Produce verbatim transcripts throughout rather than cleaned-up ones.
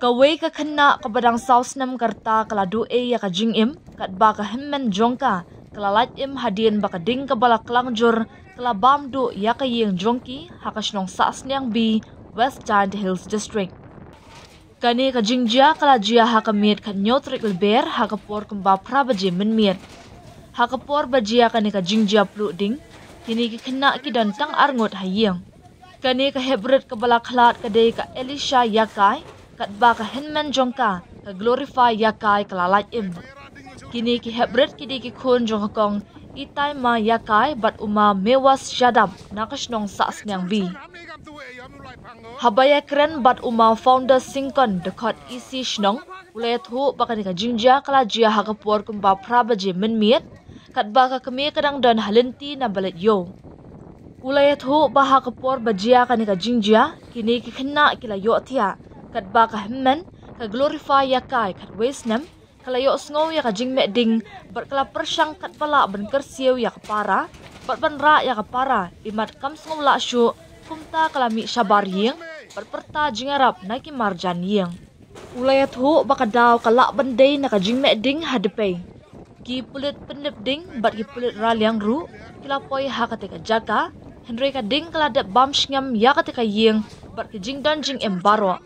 Kawei ka khynnah kaba dang saw snem ka rta ka la duh ei ïa ka jingim, katba ka hynmen jong ka ka la lait im hadien ba ka ding kaba la klang jur ka la bam duh ïa ka ïing jong ki ha ka shnong Sahsniang B, West Jaintia Hills District. Kane ka jingjia ka la jia ha ka miet khathynñiew tarik Lber ha ka por kumba phra baje mynmiet. Ha ka por ba jia kane ka jingjia pluh ding, kine ki khynnah ki don tang arngut ha ïing. Kane ka heprit kaba la khlad ka dei ka Elisha Ïakai, katba ka hynmen jong ka, ka Glorify Ïakai, ka la lait im. Kine ki heprit ki dei ki khun jong ka kong Itaima Ïakai bad u ma Mewas Shadap na ka shnong Sahsniang B. Haba ïakren bad u ma Founder Syngkon, dkhot EC shnong, u la ïathuh ba kane ka jingjia ka la jia ha ka por kumba phra baje mynmiet, katba ka kmie ka dang don ha lynti na ba leit ïew. U la ïathuh ba ha ka por ba jia kane ka jingjia, kine ki khynnah ki la ïohthiah, katba ka hynmen, ka Glorify Ïakai, khatwei snem, ka la ïohsngew ïa ka jingmeh ding bad ka la pyrshang katba lah ban kyrsiew ïa ka para bad ban rah ïa ka para, imat kam sngew lah shuh, kumta ka la mih shabar ïing bad pyrta jingïarap na ki marjan ïing. U la ïathuh ba ka daw ka lah ban dei na ka jingmeh ding ha dpei. Ki pulit pynlip ding bad ki pulit raliang ruh ki la poi ha kata ka jaka, hynrei ka ding ka la dep bam shngiam ïa kata ka ïing bad ki jingdon jingem baroh.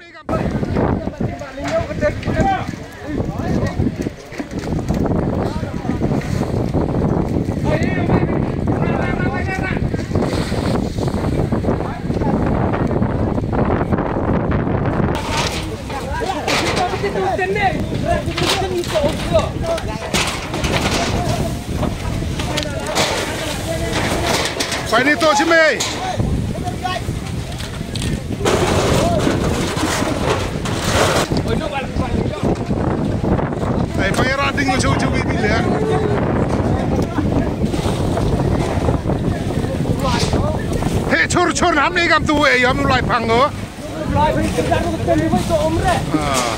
Pai ni to, Jimmy. Ai, pai ra ding lo, chau, chau, bi, bi, le. He, chur, chur, ham ni kam tu, eh, yam lai pang lo. Ah.